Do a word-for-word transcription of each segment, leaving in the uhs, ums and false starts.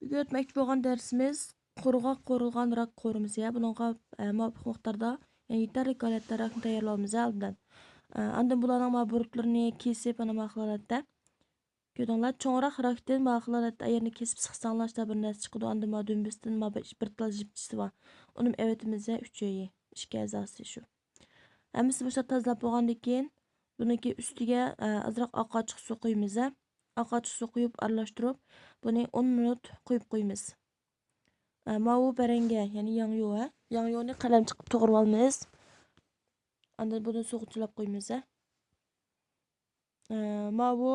بۈگۈن ئۆتمەكچى بولغان دەرسىمىز قۇرغاق قورۇلغان راك قورۇمىسى. بۇنىڭغا، ئە، مۇۋاپىق مىقداردا، يەنى يېتەرلىك ھالەتتە راكنى تەييارلاۋالىمىز ئالدىن. ئە، ئاندىن بۇلارنىڭ ما بۇرۇتلىرىنى كېسىپ، ئانا ما خىل ھالەتتە. كۆردۈڭلار، چوڭراق راكتىن ما خىل ھالەتتە ئەگەر كېسىپ سىقساڭلار، شۇنداق بىر نەرسە چىقىدۇ. ئاندىن ما دۈمبىسىدىن ما بىر، بىر تال جىپچىسى بار. ئۇنىمۇ ئەۋېتىمىز، ئۈچ ئۆيى، ئىككى ئەزاسى شۇ. ھەممىسىنى مۇشۇنداق تازىلاپ بولغاندىن كېيىن، بۇنىڭكى ئۈستىگە، ئە، ئازراق ئاق ئاچچىق سۇ قۇيىمىز. ئاق ئاچچىق سۇ قۇيۇپ ئارىلاشتۇرۇپ، بۇنى ئون مىنۇت قويۇپ قويىمىز. ئە، ماۋۇ بەرەڭگە، يەنى ياڭيۇ، ھە؟ ياڭيۇنى قەلەمچە قىلىپ توغرىۋالىمىز. ئاندىن بۇنى سۇغا چىلاپ قويىمىز، ھە؟ ئە، ماۋۇ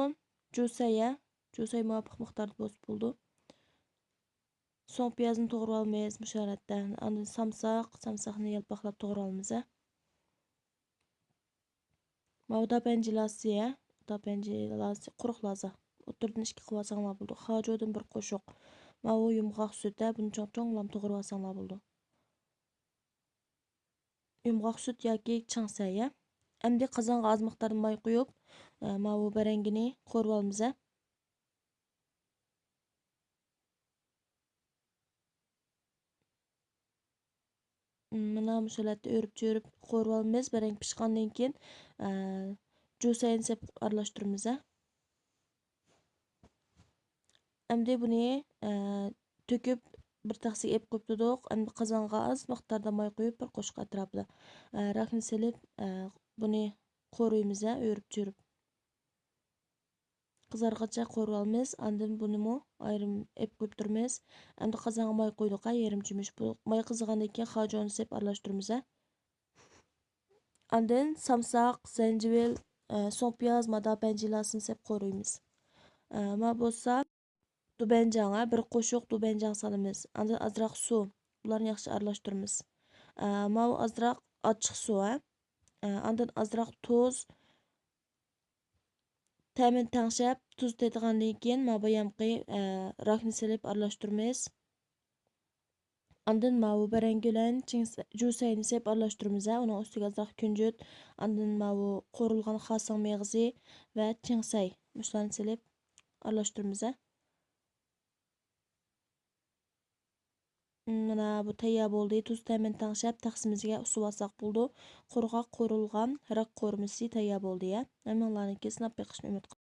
جۇسەي، ھە؟ جۇسەي مۇۋاپىق مىقداردا بولسا بولىدۇ. سوڭ پىيازنى توغرىۋالىمىز مۇشۇ ھالەتتە. ئاندىن سامساق، سامساقنى يالپاقلاپ توغرىۋالىمىز، ھە؟ ماۋۇ داپەنجى لازىسى، ھە؟ داپەنجى لازىسى، قۇرۇق لازا. ئوتتۇرىدىن ئىككى قىلىۋالساڭلار بولىدۇ. خاجۇدىن بىر قوشۇق. ماۋۇ يۇمغاق سۈت، ھە؟ بۇنى چوڭ-چوڭلام توغرىۋالساڭلار بولىدۇ. يۇمغاق سۈت ياكى چىڭسەي، ھە؟ ئەمدى قازانغا ئاز مىقداردا ماي قۇيۇپ، ئە، ماۋۇ بەرەڭگىنى قورۇۋالىمىز، ھە؟ مانا مۇشۇ ھالەتتە ئۆرۈپ-چۆرۈپ قورۇۋالىمىز. بەرەڭگە پىشقاندىن كېيىن، ئە، جۇسەينى سېلىپ ئارىلاشتۇرىمىز، ھە. ئەمدى بۇنى، ئە، تۆكۈپ بىر تەخسىگە ئېلىپ قويۇپ تۇردۇق. ئەمدى قازانغا ئاز مىقداردا ماي قۇيۇپ بىر قوشۇق ئەتراپىدا، ئە، راكنى سېلىپ، ئە، بۇنى قورۇيمىز، ھە، ئۆرۈپ-چۆرۈپ. قىزارغىچە قورۇۋالىمىز. ئاندىن بۇنىمۇ ئايرىم ئېلىپ قويۇپ تۇرىمىز. ئەمدى قازانغا ماي قۇيدۇق، ھە، يېرىم چۆمۈچ. بۇ ماي قىزىغاندىن كېيىن خاجۇنى سېلىپ ئارىلاشتۇرىمىز، ھە. ئاندىن سامساق، زەنجىۋىل، ئە، سوڭ پىياز، مادا پەنجىلاسىنى سېلىپ قورۇيمىز. ئە، ما بولسا دۇبەنجاڭ، ھە، بىر قوشۇق دۇبەنجاڭ سالىمىز. ئاندىن ئازراق سۇ. بۇلارنى ياخشى ئارىلاشتۇرىمىز. ئە، ماۋۇ ئازراق ئاچچىق سۇ، ھە. ئە، ئاندىن ئازراق تۇز. تەمىنى تەڭشەپ، تۇز تېتىغاندىن كېيىن، ما بايامقى، ئە، راكنى سېلىپ ئارىلاشتۇرىمىز. ئاندىن ماۋۇ بەرەڭگە بىلەن چىڭ-، جۇسەينى سېلىپ ئارىلاشتۇرىمىز، ھە. ئۇنىڭ ئۈستىگە ئازراق كۈنجۈت، ئاندىن ماۋۇ قورۇلغان خاسىڭ مېغىزى ۋە چىڭسەي، مۇشۇلارنى سېلىپ ئارىلاشتۇرىمىز، ھە. مانا بۇ تەييار بولدى. تۇز تەمىنى تەڭشەپ، تەخسىمىزگە ئۇسۇۋالساق بولىدۇ. قۇرغاق قورۇلغان راك قورۇمىسى تەييار بولدى، ھە. ھەممىڭلارنىڭكى سىناپ بېقىشنى ئۈمىد قىلىمەن.